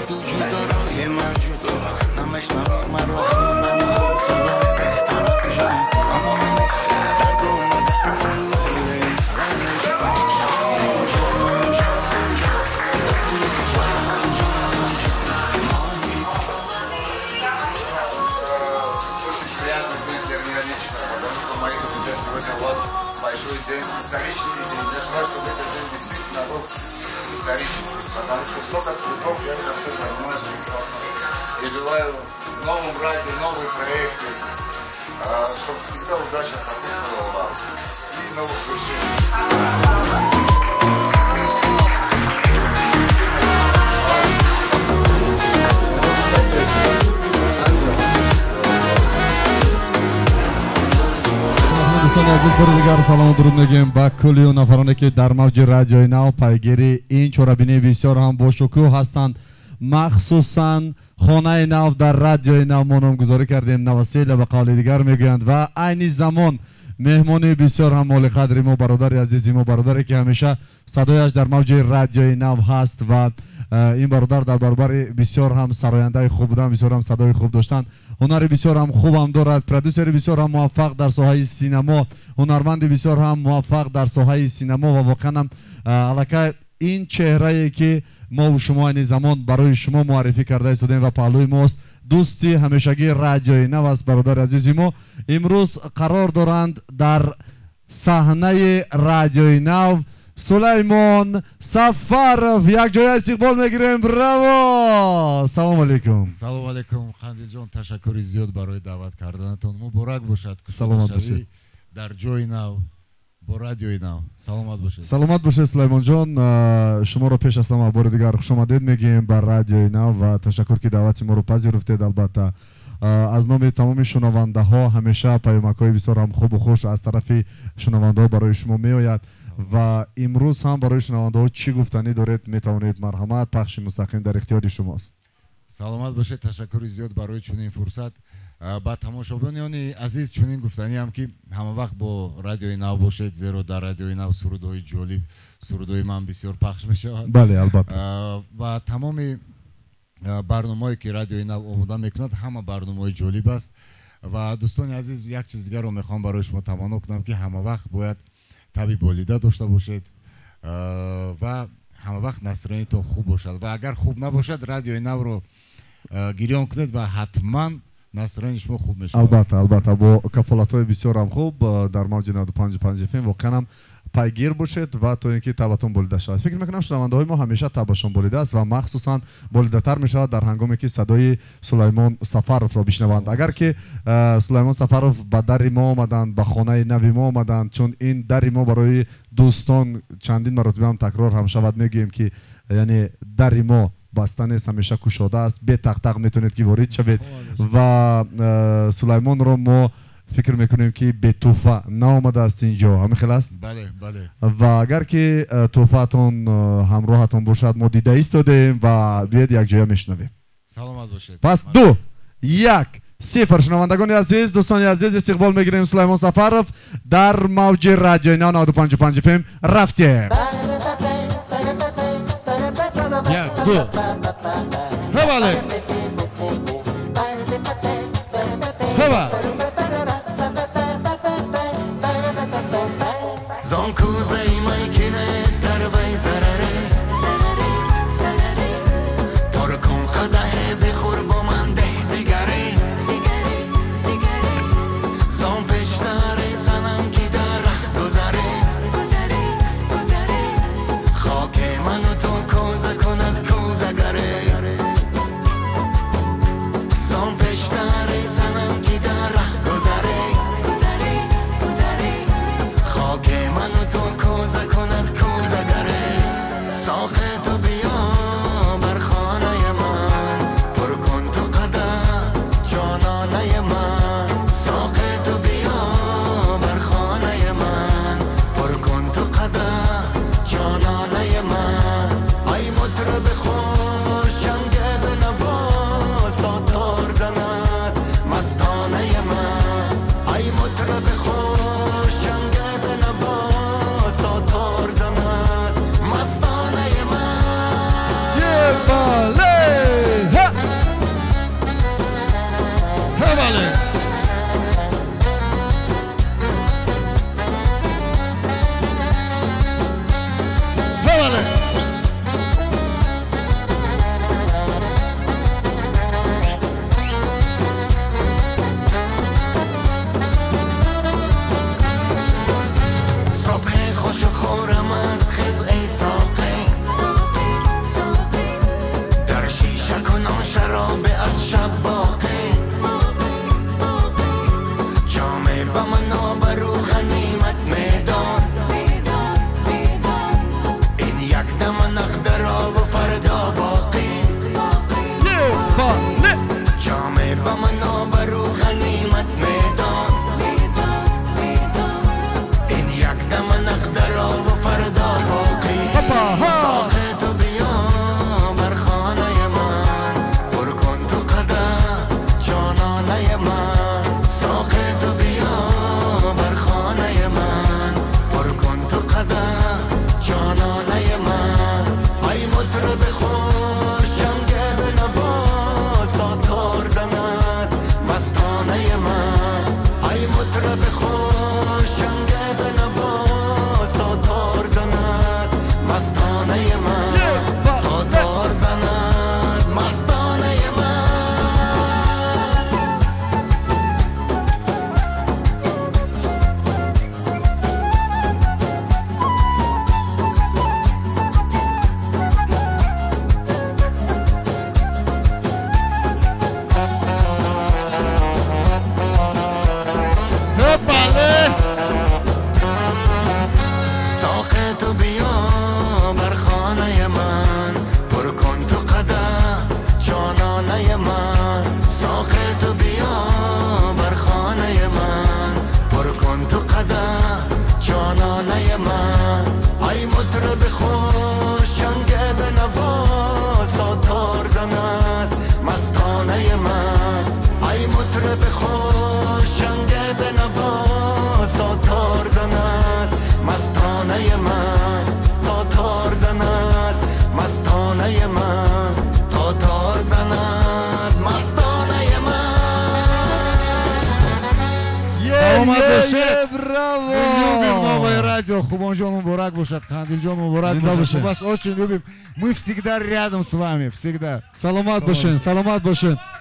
Ту ҷудо, роҳи ман ҷудо, намешнавам маро ҳамдам, садои беҳтар аз ҷон. Аммо дард омадармон лайле, лайле ҷон, ширин ҷон, ҷон, ҷон, ҷон, ҷон, ҷон. Очень приятный день для меня лично, потому что, мои друзья, сегодня у вас большой день, исторический день. Я желаю, чтобы этот день действительно был исторический, потому что столько трудов, я это все понимаю прекрасно. И желаю новым радио, новые проекты, чтобы всегда удача сопутствовала вам и новых вершин. Дӯстони азиз, бори дигар салому дуруд мегӯем ба кулли он нафароне, ки дар мавҷи радиои нав пайгири ин чорабинии бисёр ҳам бошукӯҳ ҳастанд. Махсусан хонаи нав дар радиои нав мо номгузорӣ кардем, новоселье ба қавли дигар мегӯянд. Ва айни замон меҳмони бисёр ҳам олиқадри мо, бародари азизи мо, бародаре ки ҳамеша садояш дар мавҷи радиои нав ҳаст ва ин бародар дар баробари бисёр ҳам сарояндаи хуб будан, бисёр ҳам садои хуб доштан, ҳунари бисёр ҳам хубам дорад, продюсери бисёр ҳам муваффақ дар соҳаи синамо, ҳунарманди бисёр ҳам муваффақ дар соҳаи синамо ва воқеан ҳам аллакай ин чеҳрае ки мову шумо айни замон барои шумо муаррифӣ карда истодем ва паҳлӯи мост, дӯсти ҳамешагии радиои нав аст. Бародари азизи мо имрӯз қарор доранд дар саҳнаи радиои нав Сулаймон Сафаров. Якҷоя истиқбол мегирем. Браво! Салому алейкум. Салому алейкум, Қандилҷон, ташаккури зиёд барои даъват карданатон. Муборак бошад. Саломат бошед. Дар ҷои нав бо радиои нав. Саломат бошед. Саломат бошед, Сулаймонҷон. Шуморо пеш аз ҳама бори дигар хушомадед мегӯем ба радиои нав ва ташаккур, ки даъвати моро пазируфтед. Албатта, аз номи тамоми шунавандаҳо ҳамеша паёмакҳои бисёр ҳам хубу хуш аз тарафи шунавандаҳо барои шумо меояд ва имрӯз ҳам барои шунавандаҳо чӣ гуфтанӣ доред, метавонед, марҳамат, пахши мустақим дар ихтиёри шумост. Саломат бошед, ташаккури зиёд барои чунин фурсат. Ба тамошобинони азиз чунин гуфтаниам, ки ҳамавақт бо радиои нав бошед, зеро дар радиои нав сурудҳои ҷолиб, сурудҳои ман бисёр пахш мешавад. Бале, албатта. Ва тамоми барномаҳое ки радиои нав омода мекунад, ҳама барномаҳои ҷолиб аст. Ва дӯстони азиз, як чиз дигарро мехоҳам барои шумо таманно кунам, ки ҳамавақт бояд таби болида дошта бошед ва ҳамавақт настроениятон хуб бошад. Ва агар хуб набошад, радиои навро гирён кунед ва ҳатман настроенияи шумо хуб мешавад. Албатта, албатта, бо кафолатҳои бисёр ҳам хуб дар мавҷи 95,5 FM воқеан ҳам пайгир бошед ва то ин ки табатон болида шавад. Фикр мекунам, шунавандаҳои мо ҳамеша табашон болида аст ва махсусан болидатар мешавад дар ҳангоме ки садои Сулаймон Сафаровро бишнаванд. Агар ки Сулаймон Сафаров ба дари мо омаданд, ба хонаи нави мо омаданд, чун ин дари мо барои дӯстон чандин маротиба ҳам такрор ҳам шавад, мегӯем ки яъне дари мо баста нест, ҳамеша кушода аст, бетақтақ метавонед ки ворид шавед. Ва Сулаймонро мо фикр мекунем, ки бетӯҳфа наомадааст инҷо, ҳамин хел аст? Бале, бале. Ва агар ки тӯҳфаатон ҳамроҳатон бошад, мо дида истодаем ва биёед якҷоя мешунавем. Саломат бошед. Пас 2, 1, 0. Шунавандагони азиз, дӯстони азиз, истиқбол мегирем Сулаймон Сафаров дар мавҷи радиои нав 95,5 FM. Рафтем. 1, 2. Ҳавале. Ҳава. Зон кӯзаи май ки нест дар вай зараре, пур кун қадаҳе, бихӯр бо ман деҳ дигаре. Зон пештаре занам, ки дар раҳ гузаре, хоке ману ту кӯза кунад кӯзагаре. Зон пештаре занам, ки дар раҳ гузаре, хоке ману ту кӯза кунад кӯзагаре. شب باقی جامه با من آبرو غنیمت میدان این یک دم نقدر و فردا باقی جامه با من آبرو غنیمت میدان این یک دم نقدر و فردا باقی ساقی تو بیا بر خانه من پر کن تو قدم جانانه من ساقی تو بیا بر خانه من پر کن تو قدم جانانه من ای مطرب خوش چنگ بنواز تا تار زند مستانه من ای مطرب خوش چنگ بنواز تا تار زند مستانه من تا تار زند مستانه من. ساقی تو بیا بر خانه من پر کن تو قدم جانانه من ساقی تو بیا بر خانه من پر کن تو قدم جانانه من ای مطرب خوش چنگ بنواز تا تار زند مستانه من ای مطرب خوش چنگ بنواز تا تار زند مستانه من تا تار زند مستانه من تا تار زند مستانه من. Саломат бошед. Браво! Мы любим новое радио. Хумонҷон муборак бошад, Қандилҷон муборак Зинда бошад. бошед. Мы вас очень любим. Мы всегда рядом с вами, всегда. Саломат бошед, саломат бошед.